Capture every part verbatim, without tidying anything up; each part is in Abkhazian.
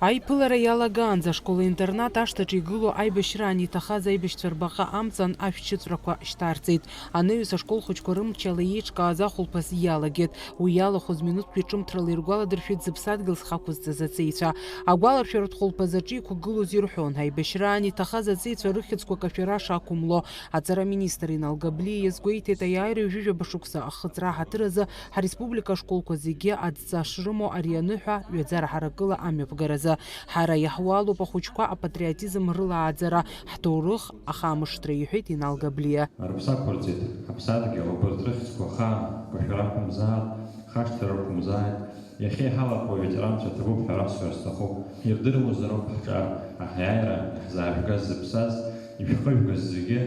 Аиԥылара иалагаанӡа ашкол-интернат ашҭаҿы игылоу аибашьраан иҭахаз аибашьцәа рбаҟа амҵан ашәҭшьыҵәрақәа шьҭарҵеит. Анаҩс ашкол хәыҷқәа рымчала еиҿкааз ахәылԥаз иалагеит. Уи иалахәыз минуҭтәи ҿымҭрала иргәаладыршәеит зыԥсадгьыл зхы ақәызҵаз аҵеицәа. Агәаларшәаратә хәылԥаз аҿы иқәгылоз ирҳәон, аибашьраан иҭахаз аҵеицәа рыхьӡқәа кашәара шақәымло. Аҵара аминистр Инал Габлиа иазгәеиҭеит, аиааира ҩажәижәаба шықәса ахыҵра аҳаҭыр азы ҳареспублика ашколқәа зегьы адҵа шрымоу ари аныҳәа ҩаӡара ҳаракыла амҩаԥгаразы. Ҳара иаҳуалуп ахәыҷқәа апатриотизм рылааӡара, ҳҭоурых ахамышҭра, иҳәеит Инал Габлиа. Рыԥсы ақәырҵеит ҳаԥсадгьыл, убарҭ рыхьӡқәа ахаан кашәара ақәымзааит, хашҭра рықәымзааит. Иахьа иҳалахәу аветеранцәа ҭабуп ҳәа расҳәар сҭахуп. Ирдыруазароуп ҳҿар, аҳиааира иаҳзаажәгаз зыԥсаз, ишәхыжәгаз зегьы,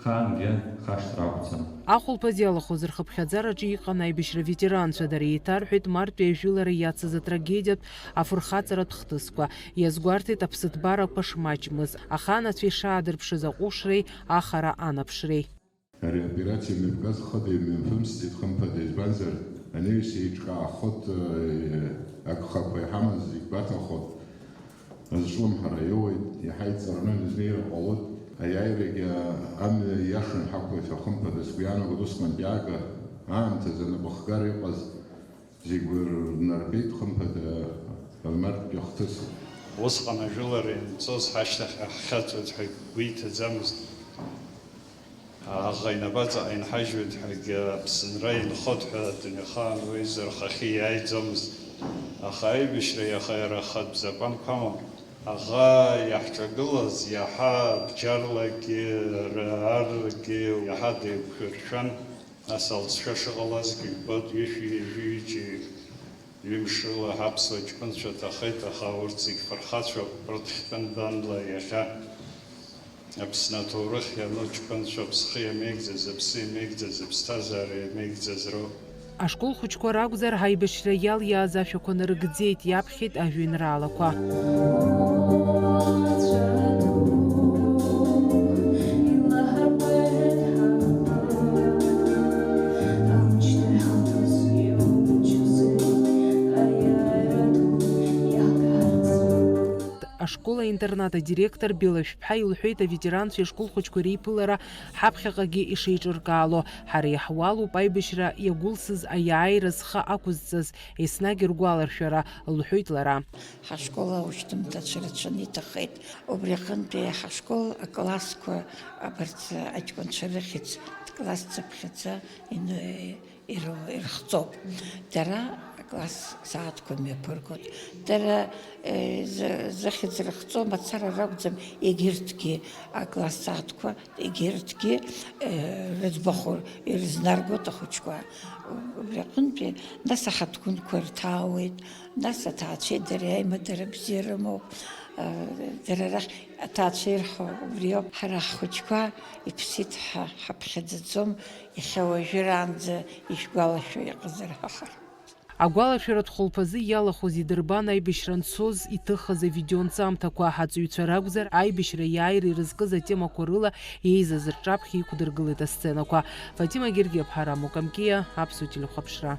хаангьы хашҭра акәӡам. Ахәылԥаз иалахәыз рхыԥхьаӡараҿы иҟан аибашьра ветеранцәа, дара еиҭарҳәеит мартәи ажәылара иацыз атрагедиатә афырхаҵаратә хҭысқәа, иазгәарҭеит аԥсыҭбарақәа шмаҷмыз, аханацәа ишаадырԥшыз аҟәышреи ахара анаԥшреи. Ари аоперациа мҩаԥгаз хыда имҩаԥымсӡеит, хымԥада, избанзар, анаҩс еиҿкаахоит, э, агхақәа иҳамаз зегь гәаҭахоит. Зҿлымҳара иоуеит, иаҳа иҵарны изнеир ҟалоит. Аиааирагьы амҩа иашан ҳақәлахьоу, хымԥада, сгәы иаанагоит усҟантәи аага аамҭазы анапы ахгара иҟаз зегь рнарбеит, хымԥада, рнартә иахҭысит. Усҟан ажәылара ианцоз ҳашьҭахь ҳахьаҵуеит ҳәа гәы иҭаӡамызт. Аӷа инапаҵаҟа инҳажьуеит ҳәагьы, Аԥсынра инхоит ҳәа адунеихаан уаҩы рхахьы иааиӡомызт. Аха аибашьра иаха иара ахатә закәанқәа амам. Аӷа иаҳҿагылаз иаҳа бџьарлагьы, ра-, аррагьы иаҳа деиқәшәыршәан, нас алҵшәа шыҟалазгьы жәбоит, ҩышәи ҩажәи ҩыџьеи ҩымшыла ҳаԥсуа ҷкәынцәа ҭахеит, аха урҭ зегь фырхацәоуп, урҭ хьтәы нбанла иахьа Аԥсны аҭоурых иану ҷкәынцәа ԥсхы иамеигӡаз, аԥсы иамеигӡаз, аԥсҭазаара иамеигӡаз роуп. Ашкол хәыҷқәа ракәзар, ҳаибашьра иалиааз ашәақәа нарыгӡеит, иаԥхьеит ажәеинраалақәа. Ашкол-интернат адиректор Белашәԥҳа илҳәеит аветеранцәеи ашкол хәыҷқәеи реиԥылара ҳаԥхьаҟагьы ишеиҿыркаало. Ҳара иаҳуалуп аибашьра иагәылсыз аиааира зхы ақәызҵаз еснагь ргәаларшәара, лҳәоит лара. Ҳашкол аушьҭымҭацәа рацәаны иҭахеит. Убри аҟынтәи ҳашкол аклассқәа, абарҭ аҷкәынцәа рыхьӡ, класс цыԥхьаӡа ин-, иру-, ирыхҵоуп. Дара акласс сааҭқәа мҩаԥыргоит. Дара, э, зы-, зыхьӡ рыхҵо мацара ракәӡам, егьырҭгьы акласс сааҭқәа, егьырҭгьы, э, рыӡбахә ирызнаргоит ахәыҷқәа. Убри аҟынтәи нас аҳаҭгәынқәа рҭаауеит, нас аҭаацәеи дареи аимадара бзиа рымоуп. Э, дара рахь аҭаацәа ирҳәо убриоуп. Ҳара ҳхәыҷқәа иԥсит ҳәа ҳаԥхьаӡаӡом, иахьа уажәраанӡа ишәгәалашәо иҟазар ҳәа. Агәалашәаратә хәылԥазы иалахәыз идырбан аибашьра анцоз иҭыхыз авидеонҵамҭақәа, аҵаҩцәа ракәзар, аибашьра иааира ирызкыз атемақәа рыла еизаз рҿаԥхьа иқәдыргылеит асценақәа. Фатима Гергиаԥҳа, Рамо Камкиа, Аԥсуа телехәаԥшра.